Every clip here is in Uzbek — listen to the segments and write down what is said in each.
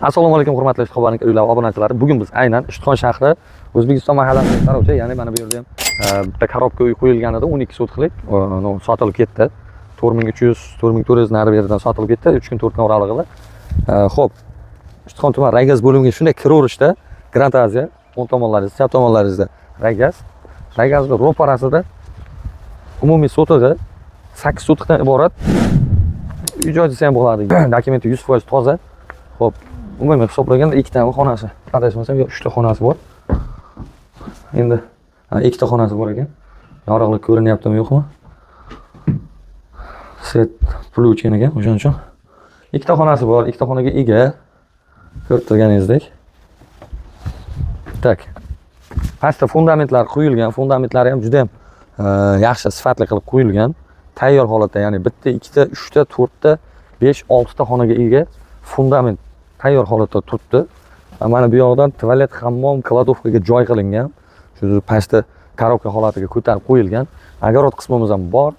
Assalomu alaykum, hurmatli Ishqibozlik uylar obunachilari. Bugun biz aynan Ishtixon shahri, O'zbekiston mahallasida qaruvchi, ya'ni mana bu yerda ham bitta korobka uy qo'yilgan edi, 12 sotixlik, sotilib ketdi. 4300, 4400 nari beridan sotilib ketdi, 3 kun 4 kun oralig'ida. Xo'p, Ishtixon tuman Raygaz bo'limiga shunday kiraverishda Grand Aziya o'ng tomonlaringizda, chap tomonlaringizda Raygaz. Raygazni ro'parasida umumiy sotig'i 8 sotixdan iborat uy joy desa ham bo'ladi. Dokumenti 100% toza. Xo'p, umuman hisoblaganda ikkita xonasi, adashmasam, yo uchta xonasi bor. Endi ha, ikkita xonasi bor ekan. Yorug'lik ko'rinyaptimi, yo'qmi? Свет включен ekan, o'shaning uchun. Ikkita xonasi bor, ikkita xonaga ega. Ko'rib turganingizdek. Так. Pastda fundamentlar quyilgan, fundamentlari ham juda ham yaxshi, sifatli qilib quyilgan. Tayyor holatda, ya'ni bitta, ikkita, uchta, to'rtta, besh, oltita xonaga ega fundament tayyor holatda turibdi. Mana bu yoqdan tualet, hammom, кладовка ga joy qilingan. Shu pastda korobka holatiga ko'tarib qo'yilgan. Огород qismimiz ham bor.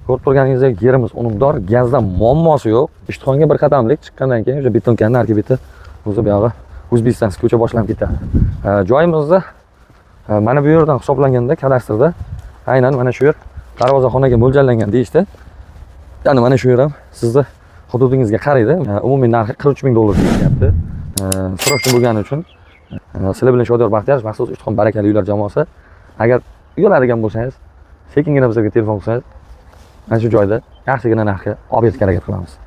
Ko'rib turganingizdek, yerimiz unumdor, gazdan muammosi yo'q. Ishtixonga bir qadamlik, chiqqandan keyin o'sha бетонка ni narigi beti, o'zi bu yog'i O'zbekiston ko'cha boshlanib ketadi. Joyimizda mana bu yerdan hisoblanganda kadastrda aynan mana shu yer darvozaxonaga mo'ljallangan deyishdi. Ya'ni mana shu yer ham sizni hududingizga qaraydi. Umumiy narxi 43 ming dollar deyapti. Срочный bo'lgani uchun sizlar bilan Shodiyor Baxtiyorov, maxsus Ishtixon barakali uylar jamoasi. Agar uyaladigan bo'lsangiz, sekingina bizga telefon qilsangiz, mana shu joyda yaxshigina narxga olib berishga harakat qilamiz.